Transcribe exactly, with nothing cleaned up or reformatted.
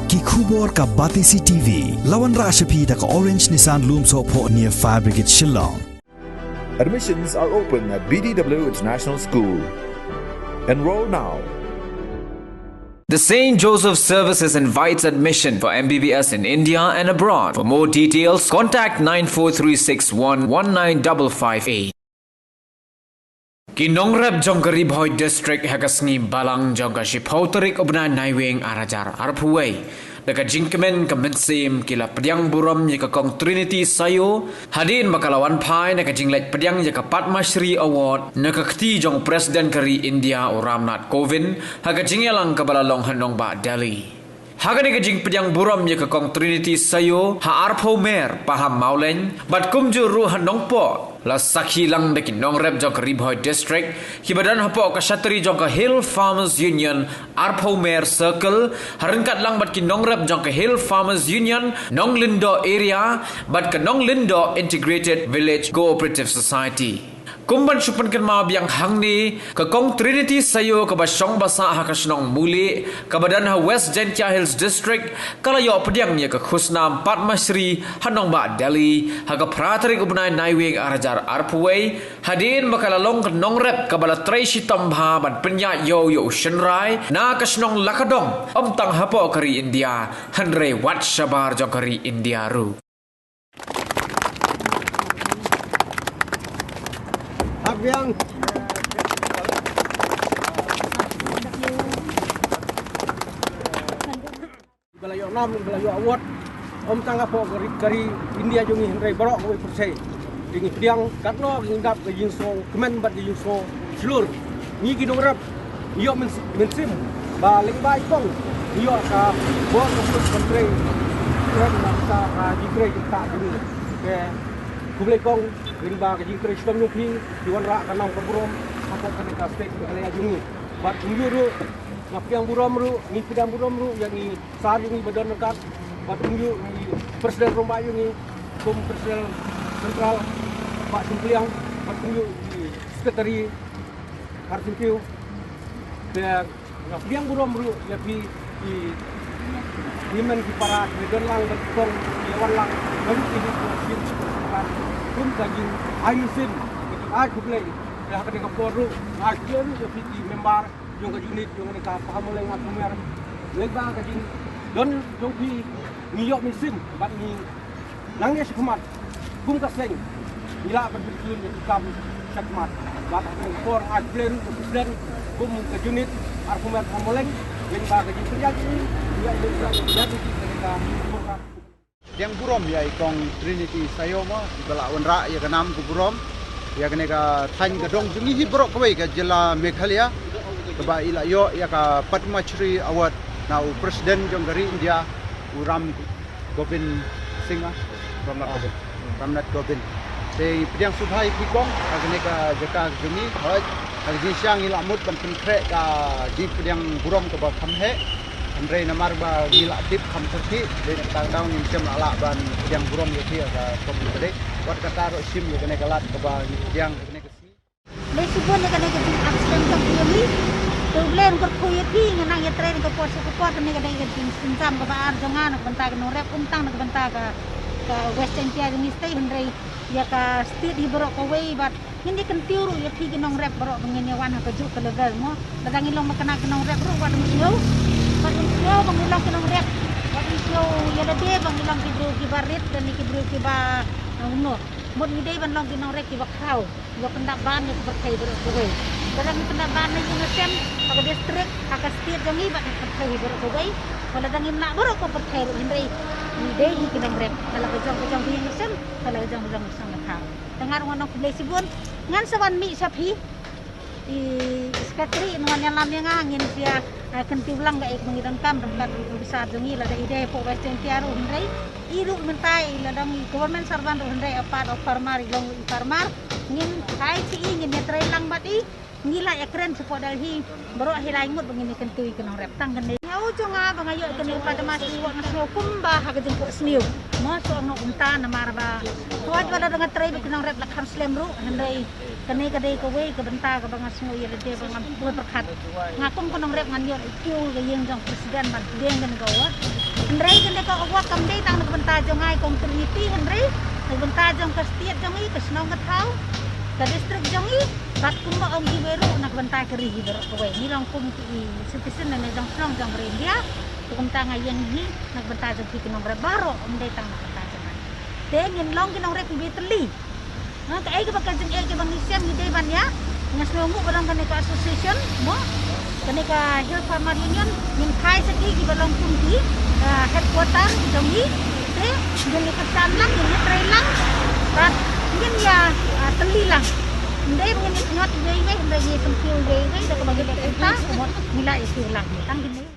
Ki khubor ka Batesi T V. La wanrah sha phi da ka Orange Nissan Lumsohphoh near Fire Brigade Shillong. Admissions are open at B D W International School. Enroll now. The Saint Joseph Services invites admission for M B B S in India and abroad. For more details, contact nine four three six one one nine double five eight. Ki nongrep jong ka Ri Bhoi District ha ka sngi Balang jong ka shiphew tarik u bnai Naiwieng ar hajar arphew wei, da ka jingkmen ka mynsiem ki la pdiang burom ïa ka Kong Trinity Sayo, hadien ba ka la wan phai na ka jingleit pdiang ïa ka Padma Shri Award na ka kti jong President ka ri India u Ramnath Kovind, ha ka jingïalang kaba la long ha nongbah Delhi. Ha kane ka jingpdiang burom ïa ka Kong Trinity Sayo ha arphew mer Paham Mawleng, bad kumjuh ruh ha Nongpoh, la sakhi lang da ki nongrep jong ka Ri Bhoi District, kiba don hapoh ka shatri jong ka Hill Farmers Union arphew mer Circle, ha ryngkat lang bad ki nongrep jong ka Hill Farmers Union Nonglyngdoh Area, bad ka Nonglyngdoh Integrated Village Cooperative Society. Kum ban shu pynkynmaw biang hangne, ka Kong Trinity Sayo kaba shong basah ha ka shnong Muli, kaba don ha West Jaintia Hills District, ka la ïoh pdiang ïa ka khusnam Padma Shri ha nongbah Delhi, ha ka phra tarik u bnai Naiwieng ar hajar arphew wei, hadien ba ka la long ka nongrep kaba la trei shitom bha ban pynïaid ïew ïa u shynrai, na ka shnong Lakadong, ym tang hapoh ka ri India, hynrei wat shabar jong ka ri India ruh. Hap biang. Ba la ïoh nam, ba la ïoh award. Ym tang hapoh ka ri, ka ri India jong ngi hynrei baroh kawei pyrthei. Ngi pdiang katno ngi dap ka jingsngewkmen bad ka jingsngew shlur. Ngi ki nongrep ïoh myn-, mynsiem ba lyngba i kong ïoh ka bor ka put ka trei. Kren na ka, ka jingtrei jingktah jong ngi. Te khublei kong lyngba ka jingtrei shitom jong phi, ki wanrah ka nam ka burom hapoh kane ka state Meghalaya jong ngi. Bad kumjuh ruh nga pdiang burom ruh, ngi pdiang burom ruh ïa ngi Sar jong ngi ba don ryngkat, bad kumjuh i President rangbah jong ngi, kum President Central, Bah Sympliang, bad kumjuh i Secretary Har Syntiew. Te nga pdiang burom ruh ïa phi i hynmen ki para ki don lang bad kong ki wan lang bad ki hi ki kum ka jing ai mynsiem, ka jing ai khublei. Te ha kane ka por ruh nga ai khublei ruh ïa phi ki member jong ka unit jong kane ka Paham Mawleng Arphew Mer. Lyngba ka jingdon jong phi ngi ïoh mynsiem bad ngi nangne shakhmat kum ka seng ngi lah ban pynkylla ïa ki kam shakhmat. Bad ha kane ka por nga ai khublei ruh ïa u President kum ka unit Arphew Mer Paham Mawleng lyngba ka jingpynïaid jong ngi ïa ka jingpynïaid jong ngi ïa ka jingpynïaid jong ngi. Pdiang burom ïa i Kong Trinity Sayo mo, iba la wanrah ïa ka nam ka burom ïa kane ka thaiñ ka dong jong ngi hi baroh kawei ka jylla Meghalaya, kaba i la ïoh ïa ka Padma Shri Award na u President jong ka ri India, u Ram Gobind Singh, ah, Ramnath Kovind. Ramnath Kovind. Te pdiang sngewbha ïa phi kong ha kane ka jaka jong ngi, hooid. Ha ka jingshisha ngi la mut ban pynkhreh ka jingpdiang burom kaba kham heh. Hynrei namar ba ngi la tip kham kyrkieh, dei na kata ka daw ngim shym la lah ban pdiang burom ïa phi ha ka por kaba dei. Wat kata ruh shim ïa kane ka lad kaba ngi pdiang ha kane ka sngi. Lei shibun ïa kane ka jingïaid skhem jong phi ïa ngi. Te U Blei un kyrkhu ïa phi, ngi nang ïatrei na ka por sha ka por, kane ka dei ka jingsngewsih kaba ar jong nga na ka bynta ka nongrep, ym tang na ka bynta ka, ka West Jaintia jong ngi shatei, hynrei ïa ka state hi baroh kawei bad Ngin ïa kyntiew ruh ïa phi ki nongrep baroh ba ngin ïa wan ha kajuh ka level mo. Lada ngi long ba kane ki nongrep ruh wat ym sngew. Wat ym sngew ba ngi long ki nongrep. Wat ym sngew ïa lade ba ngi long ki briew kiba rit lane ki briew kiba, ah, kumno. Mut ngi dei ban long ki nongrep kiba khraw. Ïa pyndap ban ïa ka pyrthei baroh kawei. Lada ngi pyndap ban na ïing na sem, ha ka district, ha ka state jong ngi bad ha ka pyrthei baroh kawei. Wat lada ngim lah baroh ka pyrthei ruh hynrei ngi dei hi ki nongrep. Ka la ka jong ka jong ka ïing ka sem, ka la ka jong ka jong ka shnong ka thaw. Te nga ruh nga ong khublei shibun. Ngan sa wan mih sha phi. I secretary ngan ïalam ïa nga ngin sa, ah, kyntiew lang kaei kaba ngi donkam ryngkat u officer jong ngi lada i dei hapoh West Jaintia ruh hynrei i ruh mynta i la dang i government servant ruh hynrei a part of farmer i long i farmer. Ngin hai sha i ngin ïatrei lang bad i. Ngi lah ïa kren shapoh Delhi baroh hi lai ngut ba ngin ïa kyntiew ïa ki nongrep tang kane. Nga u jong nga ba nga ïoh ïa kane ka Padma Shri Award nga sngew kumba ha ka jingphohsniew. Mo shu ong nga kumta namar ba hooid ba lada nga trei bad ki nongrep la kham slem ruh hynrei kane ka dei kawei ka bynta kaba nga sngew ïa lade ba ngam poi pyrkhat. Nga kum ka nongrep ngan ïoh ïa ka ïing jong president ban pdiang kane ka award. Hynrei kane ka award kam dei tang na ka bynta jong nga i kong Trinity, hynrei na ka bynta jong ka state jong i, ka shnong ka thaw, ka district jong i, bad kumba ong kiwei ruh na ka bynta ka ri hi baroh kawei. Ngi long kum ki citizen ne jong shnong jong ka ri India. Te kumta nga ïeng hi na ka bynta jong ki ki nongrep baroh, ym dei tang na ka bynta jong nga. Te ngin long ki nongrep kiba tylli. Ha, kaei kaba ka jingeh kaba ngi shem ngi dei ban ïa, nga sngewnguh ba long kane ka association mo, kane ka Hill Farmer Union, ngin phai sha ki kiba long kum ki, ah, headquarter jong ngi. Te ngin ïa kyrshan lang, ngin ïa trei lang, bad ngin ïa, ah, tylli lang. Ym dei ba ngin ïa pynïoh iwei iwei, ym dei ngin ïa pynkiew iwei iwei da kaba ngi leh kumta, ka mut ngi la ïa kiew lang. Tang kine.